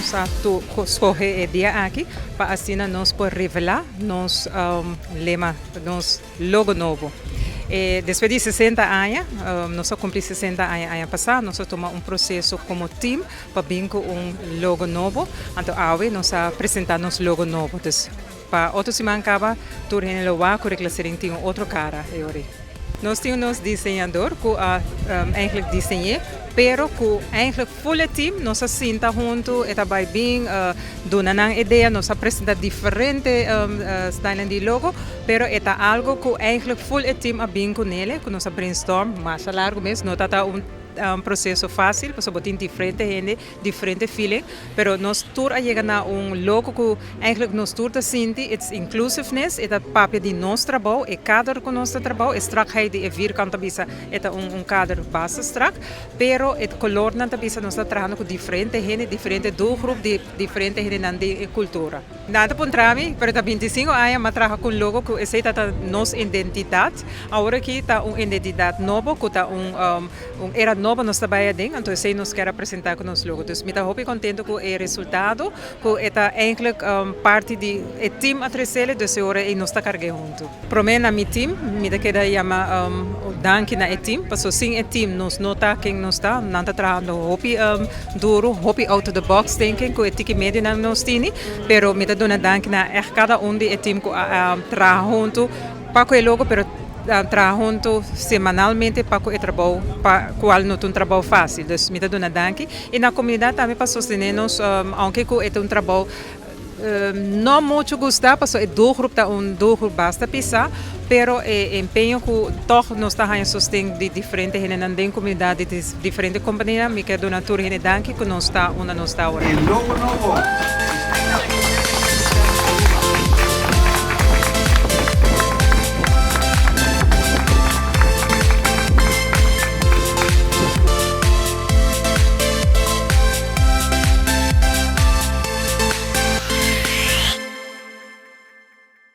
Nos a scoge e dia aki pa asina nos por revela nos lema, nos logo nobo. E despues di 60 aña, nos a cumpli 60 aña aña pasa, nos a tuma un proceso como team pa bin cu un logo nobo. Anto awe nos a presenta nos logo nobo. Dus pa otro siman caba, tur hende lo wak cu Reclassering tin un otro cara e ora. Nos tin nos diseñador cu a eigenlijk diseña, pero cu eigenlijk full team nos a sinta hunto, e ta bay bin duna nan idea, nos a presenta diferente style di logo, pero e ta algo cu eigenlijk full team a bin cu ne, cu nos a brainstorm, mas largo mes, no ta un proceso facil, pasobra tin diferente hende, diferente feeling, pero nos tur a yega na un logo cu eigenlijk nos tur ta sinti, it's inclusiveness, e ta papia di nos trabou, e kader cu nos trabou, e strakheid di e vierkante bisa, e ta un kader basta strak, pero e color nan ta bisa nos ta trahando cu diferente hende, diferente doelgroep, di diferente hende nan di cultura. Nada puntra mi, pero ta 25 aña mi a traha cu logo cu esey ta nos identidad. Awor aki ta un identidad nobo, cu ta un era nobo nos ta bay aden, anto esey nos kier presenta cu nos logo. Dus mi ta hopi contento cu e resultado, cu ta eigenlijk parti di e team a trece, dus awor e nos ta carga hunto. Prome na mi team, mi ta keda yama danki na e team, paso sin e team nos no ta ken nos ta, nan ta trahando hopi duro, hopi out of the box thinking, cu e tiki medio nan nos tini, pero mi ta duna danki na echt cada un di e team cu traha hunto, pa cu e logo, pero traha hunto semanalmente pa cu e trabou, pa cual no ta un trabou facil. Dus mi ta duna danki. Y na comunidad tambe pa sostene nos, aunke cu e ta un trabou no mucho gusta, paso e doelgroep ta un doelgroep basta pisa, pero e empeño cu toch nos ta haya sosten di diferente hende den comunidad, di diferente compania, mi kier duna tur hende danki cu nos ta unda nos ta awor. E logo nobo.